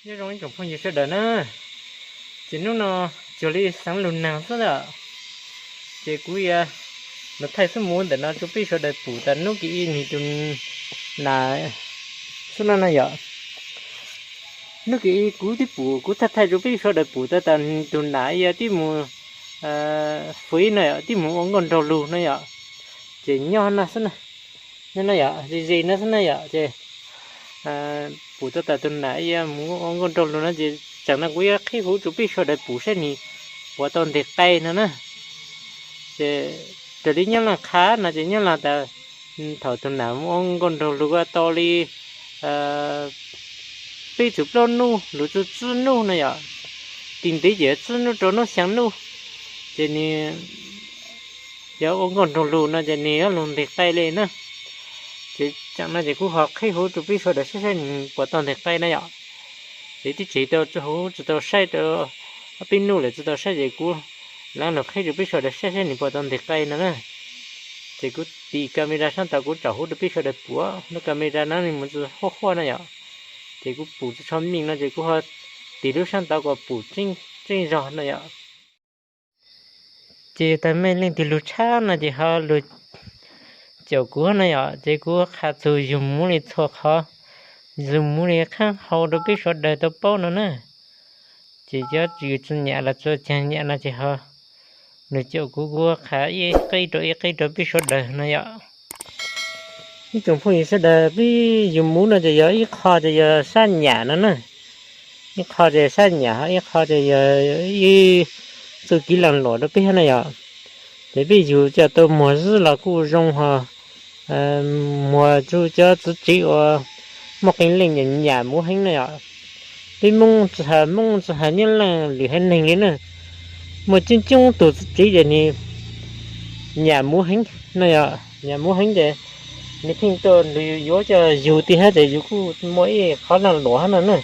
Nyob zoo ib tsoom phooj ywg sawv daws na, ces hnub no cuag li xeev lug naag xwb na, ces kuv yuav los thaij xub mus ntawm no rua peb sawv daws pum tas hnub kis ib nwg tus nam xwb no na yom. Hnub kis ib kuv twb pum, kuv thaij thaij rua peb sawv daws pum tas tas nwg tus nam ib yam twb mus fwv no yom, twb mus ua nkauj nraug lug no yom. Ces nyob no xwb na, nyob no yom, ze ze no xwb na yom, ces pum tas tas tus nam ib yam mus ua nkauj nraug lug no ces tsaam no kuv yuav qhib huv rua peb sawv daws pum saib nwg puas tau nteg qai no na. Ces raws li nyab laaj qha no ces nyab laaj tas thaum tus nam mus ua nkauj nraug lug tau li peb txug plaub nub lug txug tsib nub no yom, tis ntev ces tsib nub rau nub xyaa nub, ces nwg yuav ua nkauj nraug lug no ces nwg yuav lug nteg qai le na. Ces tsaam no ces kuv ho qhib huv rua peb sawv daws saib saib nwg puas tau nteg qai na yom. Ces twb tseg tau huv tsi tau saib rau ob peb nub lawm tsi tau saib ces kuv lam lug qhib rua peb sawv daws saib saib nwg puas tau nteg qai no na. Ces kuv tis camera saab tau kuv tsom huv rua peb sawv daws pum, lub camera no nwg mus tsi huaj huaj na yom. Ces kuv pum tsi tshua meej no ces kuv ho tis lub saab tau kuas pum tseeb zog no yom. Ces tas mej leej twg lug tshab no ces ho lug caum kuv na yom, ces kuv qha txug yug muv li txhua qhov, yug muv li qhaab hau rua peb sawv daws tau paub no na. Ces cov yug tsi nyam los tsi caag nyam no ces ho lug caum kuv, kuv qha ib qeb rau ib qeb rau peb sawv daws no yom. Ib tsoom phooj ywg sawv daws, peb yug muv no ces yog ib qho ces yog sab nyam no na, ib qho ces sab nyam, ib qho ces yog ib txuj kev laag luam rau peb hab na yom. Ces peb yug coj tau muag zwb los kuj zoo ho muag txug cov txiv tsev uas muaj qee leej nyam muv heev na yom. Peb Moob tsi has Moob tsi has Nyab Laaj lwm haiv neeg li na, muaj coob coob tug txiv tsev ces nwg nyam muv heev na yom, nyam muv heev ces nwg pheej tuaj nrug yug yuav coj yug ti hab ces yug kuj muaj ib qhov laag luam hab no na.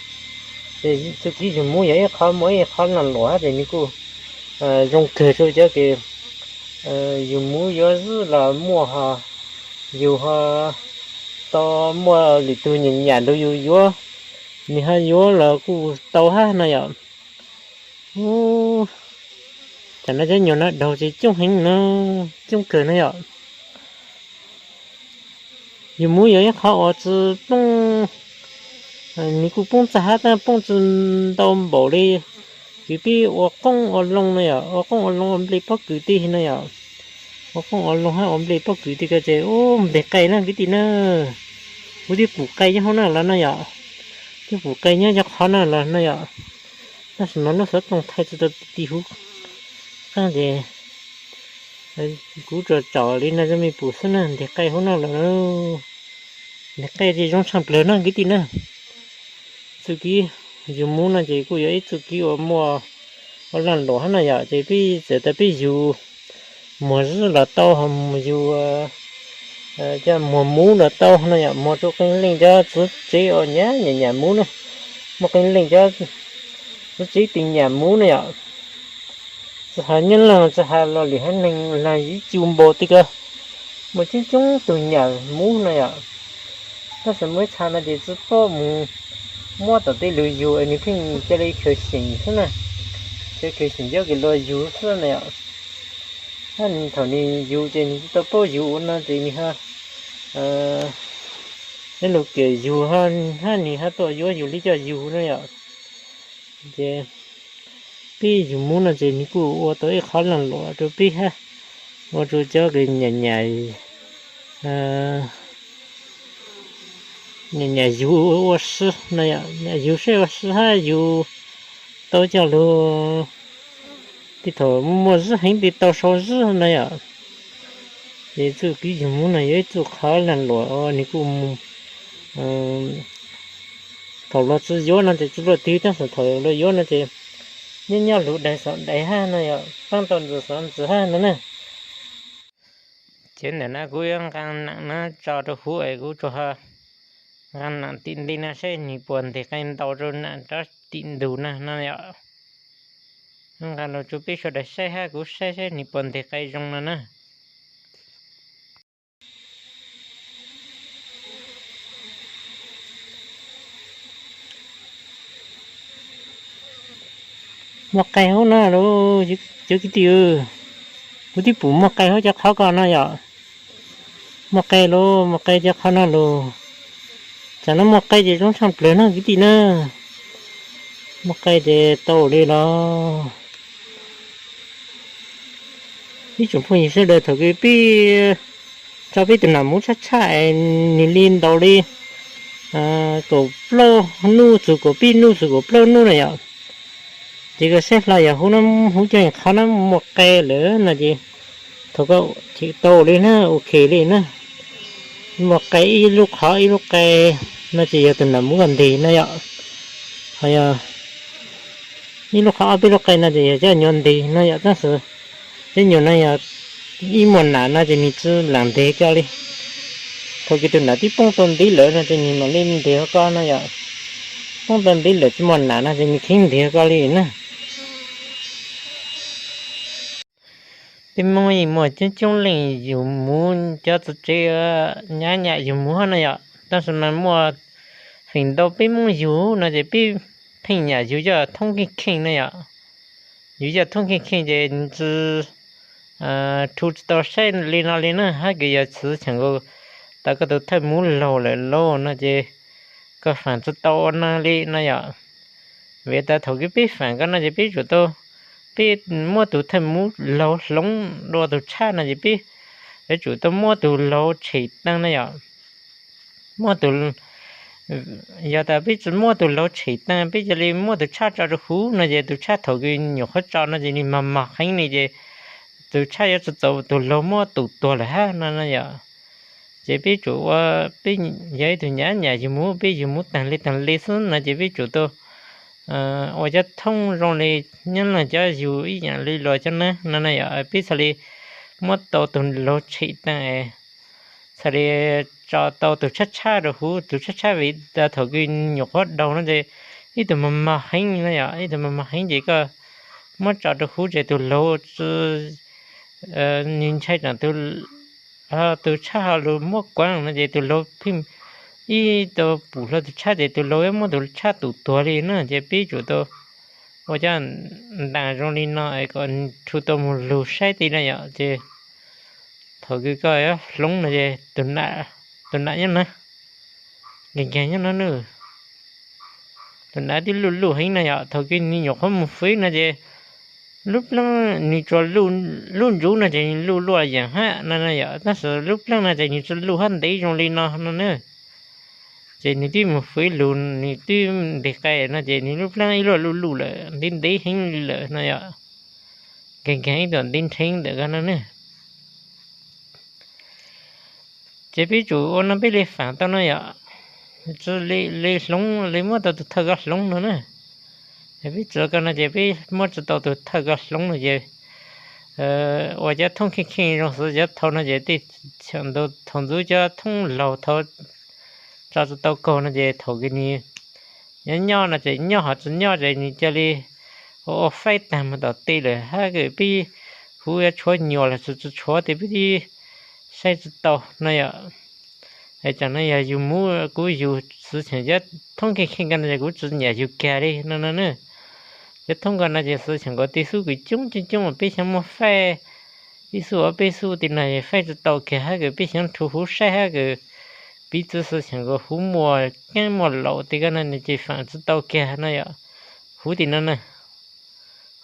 Ces txuj kev yug muv yog ib qhov muaj ib qhov laag luam hab ces nwg kuj zoo kawg rua cov kws yug muv yuav zwb los muaj ho, yug ho tau muaj lwm tug nyam nyam nrug yug yuav, nwg ho yuav los kuj tau hab no yom. Tam no cov nyuas no daug ces coob heev no, coob kawg no yom. Yug muv yog ib qhov uas tsi poob, nwg kuj poob txag hab tab poob tsi ntau npaum li kws peb ua qoob ua loo no yom, ua qoob ua loo ua nplej pob kws tej no yom. Ua qoob ua loo hab ua nplej pob kws tej ko ces ua nteg qai na kwv tij na. Kuv twb pum qai nyob hauv no los no yom, twb pum qai nyob cov qhov no los no yom. Tab sis mas lub xov tooj thaij tsi tau ti huv qaab ces kuv tsuas tsom li no rua mej pum xwb na, nteg qai hauv no lawm, nteg qai ces zoo tshaj plawg no kwv tij na. Txuj kev yug muv no ces kuj yog ib txuj kev uas muaj ua laag luam hab no yom, ces peb txawm tas peb yug muag zwb los tau, yug cov muag muv los tau no yom, muag rua qee leej cov txiv tsev uas nyam nyam muv na, muaj qee leej cov txiv tsev twg nyam muv na yom. Tsi has Nyab Laaj tsi has los lwm haiv neeg laag ib cu npaum tej ko, muaj coob coob tug nyam muv no yom. Tab sis muaj ib txha no ces tsi paub mus muab tom tej lug yug es nwg pheej ca le khaws xyeem xwb na, ca khaws xyeem cov kws luag yug xwb na yom. Hab thaum nwg yug ces nwg tsi tau paub yug ua no ces nwg ho, nyob lug kawm yug hab nwg ho tuaj yuav yug li coj yug na yom. Ces peb yug muv no ces nwg kuj ua tau ib qhov laag luam rua peb hab, ua rua cov kws nyam nyam nyam yug ua si no yom, nyam yug saib ua si hab yug tau coj lug, tej thaum muaj zwb heev tej tau sau zwb no yom. Ces txuj kev yug muv no yog ib txuj qhov laag luam uas nwg kuj, thaum luag tsi yuav no ces tsi luaj twg, tab sis thaum luag yuav no ces nyob nyob lug daig xov daig hab no yom, paab tau ntxim xov ntxim hab no na. Ces ntawm no kuv yuav nqaa nam no tso rua huv es kuv tsuas ho nqaa nam tim nte no saib nwg puas nteg qai ntau rua nam rov tim ntug na no yom. Nqaa lug rua peb sawv daws saib hab kuv saib saib nwg puas nteg qai zoo no na. Muaj qe hauv no lauj, cov kwv tij, kuv twb pum muaj qe hauv cov qhov ko no yom. Muaj qe lauj, muaj qe cov qhov no lauj. Tsam no muaj qe ces zoo tshaj plaws no kwv tij na. Muaj qe ces tau li los. Ib tsoom phooj ywg sawv daws, thaum kawg peb tso peb tus nam muv tshaj tshaj es nws li ntaus li kaum plaub nub txug kaum peb nub txug kaum plaub nub na yom. Ces koj saib hlo yog huv no, huv cov qhov no muaj qe lawm no ces thaum koj chim tau li na, ok li na. Muaj qe ib lub qhov ib lub qe no ces yog tus nam muv koj nteg no yom. Ho yog ib lub qhov ob peb lub qe no ces yog cov nyuam nteg no yom. Tab sis cov nyuam no yog ib muaj nam no ces nws tsi lam nteg koj li. Thaum kawg tus nam twb poob tau ntiv lawm no ces nws mam li nteg koj no yom. Poob tau ntiv lawm tsi muaj nam no ces nws kheev nteg koj li na. Peb Hmoob yeej muaj coob coob leej yug muv, cov txiv tsev nyab nyam yug muv no yom. Tab sis mas muaj feem ntau peb Hmoob yug no ces peb pheej nyam yug coj thoob kheej kheej na yom. Yug coj thoob kheej kheej ces tsi rhu tsi tau saib li no li na. Hab kws yog txwv cheem nkaus tas koj tus thawj muv laug lawm lauj no ces koj faam tsi tau ua no li no yom. Vim tas thaum kawg peb faam koj no ces peb tsum tau, peb muab tus thawj muv laug hloov dua tus tshaj no ces peb yuav tsum tau muab tus laug tshem tag na yom. Muab tus, yog tas peb tsi muab tus laug tshem tag, peb cia li muab tus tshaj tso rau huv no ces tus tshaj thaum kawg nyuam qhuav tso no ces nws mog mog heev li ces tus tshaj yuav tsi txaus tus laug muab tus tuag lawm hab no no yom. Ces peb tsum ua, peb yog ib tug nyab nyam yug muv, peb yug muv taag le taag le xwb no ces peb tsum tau ua cov thoob zoo li nyob no cov yug ib yaam li luas cov nab no no yom. Peb txhaj li muab tau tus laug tshem tag, txhaj li tso tau tus tshab tshab rau huv, tus tshab tshab vim tas thaum kawg nyuam qhuav daug no ces ib tug mog mog heev no yom, ib tug mog mog heev ces koj muab tso rau huv ces tus laug tsi, nws ntshai tsam tus tshaj ho lug muab kuav no ces tus laug pheej ib tau pum hlo tus tshaj ces tus laug yuav muab tus tshaj tus tuag li na. Ces peb tsum tau ua cov ntaas zoo li no kom rhu tau moog lug saib ti na yom. Ces thaum kawg koj yuav hloov no ces tus nam nyob na, nkeeg nkeeg nyob no na. Tus nam twb luj luj heev no yom, thaum kawg nws nyuam qhuav moog fwv no ces lub plaab nws tsuas luj ntsuv no ces nws luj luaj yaam hab no no yom, tab sis lub plaab no ces nws tsi luj hab ntev zoo li no no na. Ces nws twb moog fwv lug, nws twb nteg qe no ces nws lub plaab ib luaj luj luj lawm, ntev ntev heev li lawm no yom. Nkeeg nkeeg ib tug ntev nrheev ntawm ko no na. Ces peb tsum ua no peb li faam tau no yom, tsi li hloov li muab tau tus thawj ko hloov no na. Peb tsi ko no ces peb muab tsi tau tus thawj ko hloov no ces ua cov thoob kheej kheej zoo xwb, cov thaum no ces tej thaum ntxuv cov thoob laug thaum tso tsi tau kaug no ces thaum kawg nws nyob nyob no ces nyob ho tsi nyob ces nws cia li ua faib taag moog tom tej lawm hab kawg peb huv yuav tshuav nyuam los tsi tshuav tes peb twb saib tsi tau no yom. Tsaam no yog yug muv, kuv yug xwv cheem cov thoob kheej kheej ko no ces kuv tsi nyam yug kag li no no na. Cov thoob ko no ces xwv cheem nkaus tej xub kws coob coob coob peb xyoob muaj faib, ib xub ob peb xub tej no faib tsi tau kag hab kawg peb xyoob rhu huv saib hab kawg. Piv txwv xwv cheem nkaus huv muaj keeb muaj laum tej ko no ces faam tsi tau kag no yom. Huv tej no na,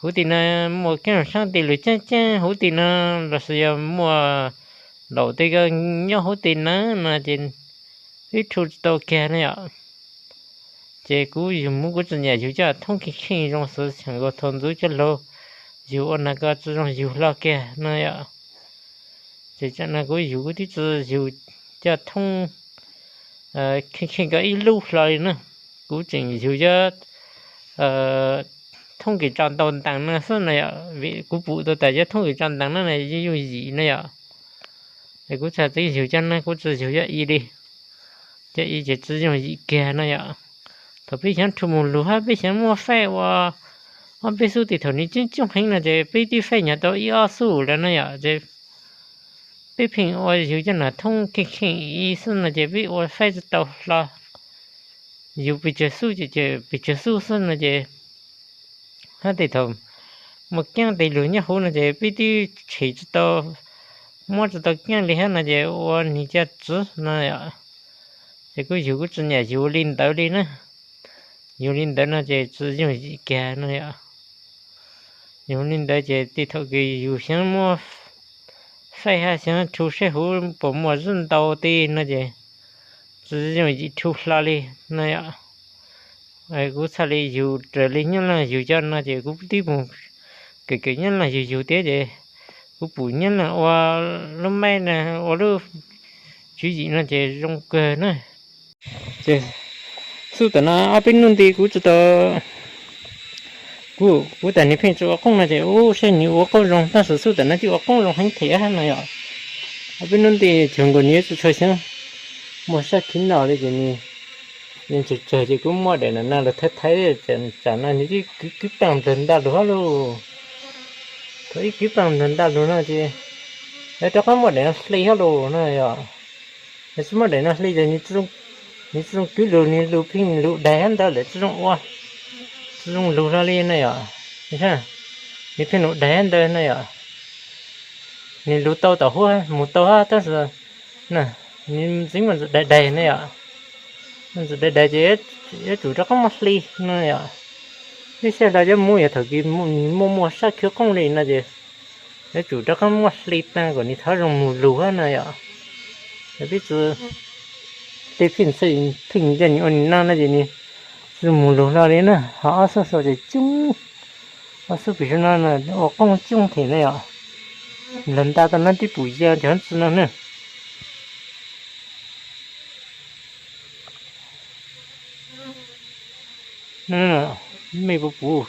huv tej no muaj keeb saab tej lug caab caab huv tej no, los sis yog muaj laum tej ko nyob huv tej na no ces peb rhu tsi tau kag no yom. Ces kuv yug muv kuv tsi nyam yug cov thoob kheej kheej zoo xwv cheem nkaus thaum ntxuv cov laug yug ua no ko tsi zoo yug hlo kag no yom. Ces tsaam no kuv yug kuv twb tsi yug cov thoob kheej kheej ko ib lub hlo li na. Kuv tseem yug cov thoob kws tso ntau ntaas no xwb no yom, vim kuv pum tau tas cov thoob kws tso ntaas no na yooj yim no yom. Es kuv txhaj txeev yug cov no, kuv tsi yug cov i li. Cov i ces tsi yooj yim kag no yom. Thaum peb xyoob rhu moog lug hab peb xyoob muaj faib ua ob peb xub tej thaum nws coob coob heev no ces peb twb faib nyuam tau ib ob xub lawm no yom. Ces peb pheej ua yug cov nam thoob kheej kheej ib xwb no ces peb ua faib tsi tau hlo. Yug pes tsawg xub ces pes tsawg xub xwb no ces Hab tej thaum muaj keeb tej lug nyob huv no ces peb twb tshem tsis tau, muab tsis tau keeb li hab no ces ua nig ca txwv no yom. Ces kuv yug kuv tsis nyam yug li ntawd li na. Yug li ntawd no ces tsis yooj yim kiag no yom. Yug li ntawd ces tej thaum kws yug xyeev muab faij hab xyeev rhu saib huv puas muaj zib ntau tej no ces tsis yooj yim rhu hlo li no yom. Kuv txhaj li yug raws li nyob leej yug cov no ces kuv twb mus kawm kawm nyob leej yug yug thiab ces kuv pum nyob leej ua lub maib no, ua lub tswv yim no ces zoo kawg na. Ces xub tam no ob peb hnub nti kuv tsis tau, kuv, kuv tas nwg pheej tsis ua qoob no ces ua saib nwg ua qoob zoo, tab sis xub tam no twb ua qoob zoo heev thiab no yom. Ob peb hnub nti cuag nkaus nwg yuav tsis tshua xyeeb, muaj sab khib no li ces nwg yeej tsawg tsawg ces kuv muab daim no no lug thaiv thaiv, tsam no nwg twb kwv kwv paaj nplawg ntaj lug hab lauj. Thaum ib kwv paaj nplawg ntaj lug no ces yuav rov qab muab daim no hli hab lauj no yom. Yog tsis muab daim no hli ces nwg tsis zoo kwv lug, nwg lug pheej lug daig hab ntawd lawm tsis zoo ua, tsis zoo lug hlo li no yom. Nwg pheej lug daig hab ntawd no yom. Nwg lug tau tom huab mus tau hab tab sis nwg ntxiv muaj ntxwv daig daig no yom. Muaj ntxwv daig daig ces yuav tsum rov qab muab hli no yom. Ib sij hlo cov muv yog thaum kws muaj muaj sab khwv qoob li no ces yuav tsum rov qab muab hli taag kom nwg thov zoo mus lug hab no yom. Yog peb tsis hli pheej txhij pheej ncaag nwg ua nwg no no ces nwg tsis mus lug hlo li na. Ho ob xub sau ces coob, ob xub pem saum no ua qoob coob thiab na yom. Nplawg ntaj tau nab tib pum ya cov txwv no na. Mej puas pum,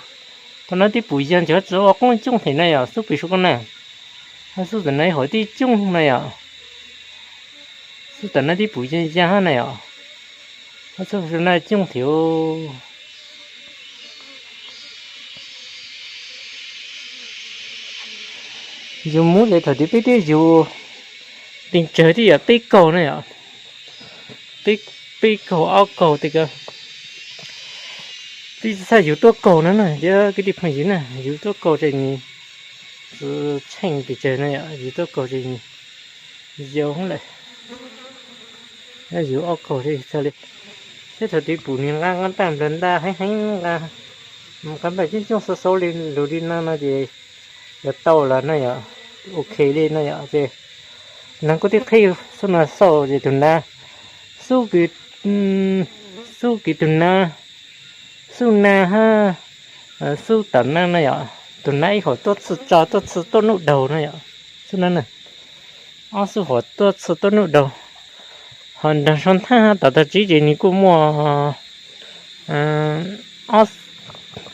tau nab tib pum ya cov txwv ua qoob coob thiab na yom, xub pem saum ko na. Hab xub tam no ib hom tib coob na yom. Xub tam no tib pum ya ya hab na yom. Hab xub saum no coob thiab. Yug muv ces thaum twg peb twb yug, pes tsawg twb yog peb kaug na yom. Peb, peb kaug ob kaug tej ko, peb tsis txhaj yug tuab kaug no na, cov kwv tij phooj ywg na, yug tuab kaug ces nws tsis tsheej pes tsawg na yom, yug tuab kaug ces nws yau lawm. Yug ob kaug txhaj li, saib thaum twg pum nws nqa nqa ntaj nplawg ntaj heev heev, nqa nqaj npaj coob coob xauv xauv li lug li no no ces yuav tau lawm na yom, ok li no yom. Ces neeg kuj tib qhib xub no xauj ces tug nav, xub kws, xub kws tug nav, xub nav hab xub tam nav na yom, tug nav ib hom tuaj txhij tso tuaj txhij tuaj nub daug na yom, xub nav na, ob xub hom tuaj txhij tuaj nub daug. Ho nraag sau nthab tom tag tsib ces nws kuj muaj,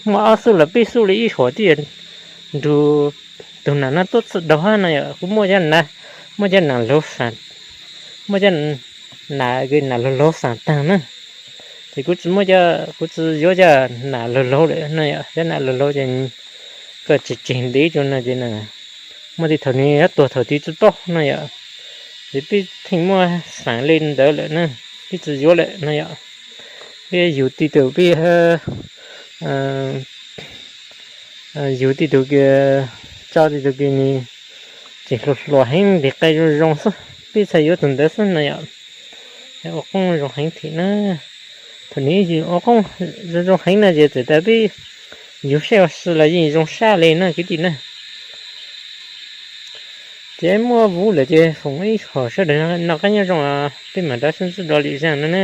muaj ob xub los peb xub li ib hom twb yog nrug tug nam no tuaj txhij daug hab no yom, kuj muaj cov nam, muaj cov nam laug xaam, muaj cov nam, nam laug laug xaam taag na. Ces kuv tsis muab, kuv tsis yuav cov nam laug laug lawm no yom, cov nam laug laug ces koj tseg tseg ntev rua no ces muaj tej thaum nws yuav tuag thaum twg tsis paub no yom. Ces peb pheej muab xaam li ntawd lawm na, peb tsis yuav lawm no yom. Peb yug tej tug peb, yug tej tug kws, tso tej tug kws nws tseem hluas hluas heev nqis qe zoo zoo xwb, peb txhaj yuav tug ntawd xwb no yom. Ua qoob zoo heev thiab na. Thaum nws yug ua qoob zoo zoo heev no ces txawm tas peb yug saib ua si los yeej zoo sab li na kwv tij na. Ces muaj vuv lawm ces foom ib hom sawv daws noj qab nyob zoo, peb mam rov sib ntsib dua lwm zaaj no na.